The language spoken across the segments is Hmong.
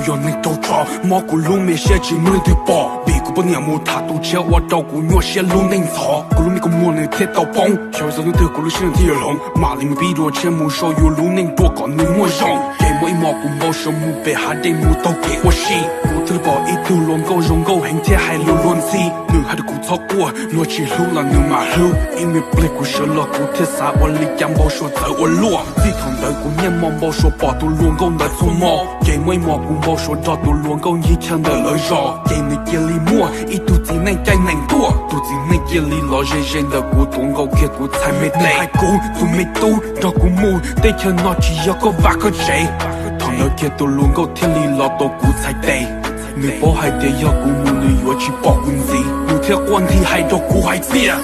Yog neeg raug tso mob kuv lub me siab tsis muaj leej twg pom, vim kuv poj niam mus tham tus tshiab ua rau kuv nyuaj siab lub neej ntxhov. Kuv lub me kua muag nws thiaj tau poob, xyov txog hnub twg kuv lub siab nws thiaj yuav hloov. Mam li mus pib dua tshiab mus sau yus lub neej dua kom nws muaj zoo. Ces muaj ib hmos kuv npau suav mus pem hav dej mus taug kev ua si, kuv thiaj li pom ib tug hluas nkauj zoo nkauj heev thiab hais lus luag ntxhi. Nws hais rau kuv txhob quaj, luag tsis hlub los nws mam hlub. Ib me pliag kuv sawv los kuv thiaj xav ua li cas npau suav txawv ua luaj. Txij thaum ntawd kuv niaj hmo npau suav pom tus hluas nkauj ntawd txhua hmo. Ces muaj ib hmos kuv npau suav nrog tus hluas nkauj ncig chaw ntawm lawv zos, ces nws cia li muaj ib tug txiv neej caij nees tuaj. Tus txiv neej cia li los ze ze ntawm kuv tuav nkaus kiag kuv txhais me tes, hais kuv tus me tub nrog kuv mus, teb chaws no tsis yog koj vaj koj tsev. Thaum ntawd kiag tus hluas nkauj thiaj li los tuav kuv txhais tes. Nws paub hais tias yog kuv mus nws yuav tsis pom kuv ntxiv, nws thiaj quaj nthi hais rau kuv hais tias,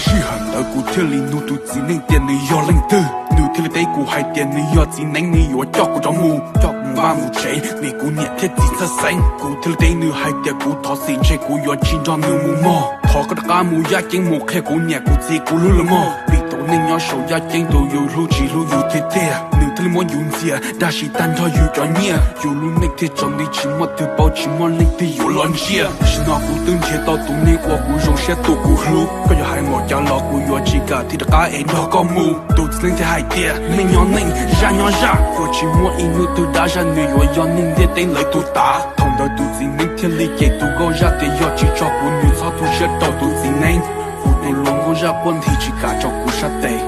Sij hawm ntawd kuv thiaj li nug tus txiv neej tias nws yog leej twg, nws thiaj li teb kuv hais tias nws yog txiv neeb, nws yuav coj kuv rov mus, coj kuv mus vaj mus tsev, vim kuv niam thiab txiv txhawj xeeb. Kuv thiaj li teb nws hais tias kuv thov txim, ntshe kuv yuav tsis nrog nws mus mog. Thov koj rov qab mus yaj ceeb mus qhia kuv niam kuv txiv kuv hlub lawv mog, vim tus neeg nyob saum yaj ceeb tus yus hlub tsis hlub yus tiag tiag. Nws thiaj li muab yus ntxias dag sim tag nrho yus cov nyiaj, yus lub neej thiaj tsaus nti tsis muaj twg paub tsis muaj leej twg yuav los ntsia. Tam sim no kuv twb nrhiav tau tus neeg uas kuv zoo siab tus kuv hlub, koj yuav hais npaum cas los kuv yuav tsis kam thiaj rov qab es nrog koj mus. Tus txiv neeb thiaj hais tias neej nyob neej, zaj nyob zaj, uas tsis muaj ib hnub twg dab zaj nws yuav yog neeg ntiaj teb lawv tus tav. Thaum ntawd tus txiv neeb thiaj li cem tus nkauj zaj tias yog tsis tso kuv nws txhob tu siab rau tus txiv neeb. Kuv tus hluas nkauj zaj quaj nthi tsis kam tso kuv sab tes.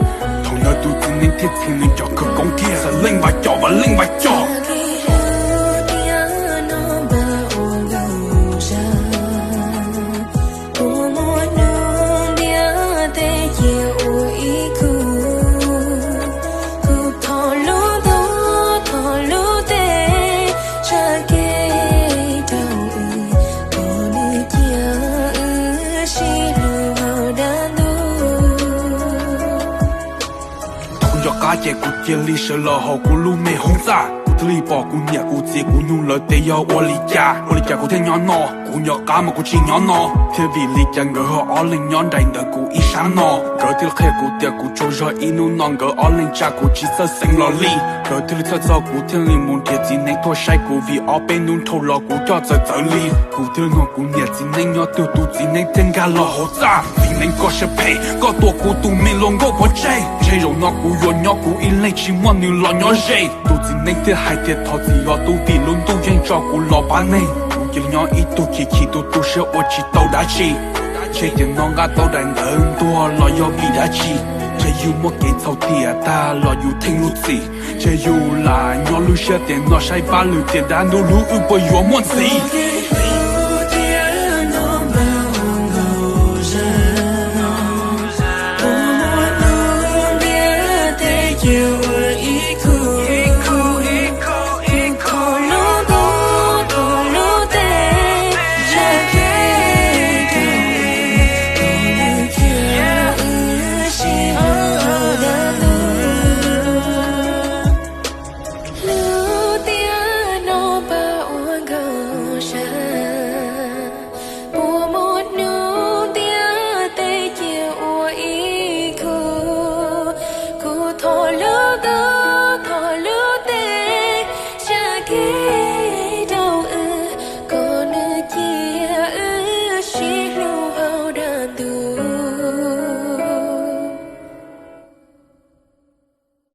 Thaum ntawd tus txiv neeb thiaj txhim nws cov khawv koob kiag, xav leej vas cov vas leej vas cov. Thaum kuv nco qab ces kuv cia li sawv los hauv kuv lub me hoob txaj, kuv thiaj li pom kuv niam kuv txiv kuv nyuj lawv tias yog ua li cas, ua li cas kuv thiaj nyob no. Kuv nco qab mas kuv tsis nyob no thiab, vim li cas nkawd ho ob leeg nyob nraim ntawm kuv ib sab no. Nkawd thiaj li qhia kuv tias kuv tsaug zog ib hnub no nkawd ob leeg tsa kuv tsis txawj xeev los li. Nkawd thiaj li txhawj txog kuv thiaj li mus nrhiav txiv neeb tuaj saib kuv, vim ob peb hnub dhau los kuv coj txawv txawv li. Kuv thiaj li nug kuv niam txiv neeb nyob twg, tus txiv neeb thiaj nkag los hauv txaj. Txiv neeb koj siab phem, koj tua kuv tus me hluas nkauj pov tseg, ntshe zaum no kuv yuav nyob kuv ib leeg tsis muaj nws los nyob ze. Tus txiv neeb thiaj hais tias thov txim os tub, vim lub ntuj yeej tso kuv los pab neeg. Kuv cia li nyob ib tug chim chim tu tu siab ua tsis tau dab tsi. Ntshe tias no nqa tau daim ntawv ntuag los yog vim dab tsi? Ntshe yus muaj kev txhaum tiam tag los yus theej lub txim. Ntshe yus lam nyob lub siab tias no saib pab lwm tiam dab ntuj hlub wb puas yuav muaj ntxiv.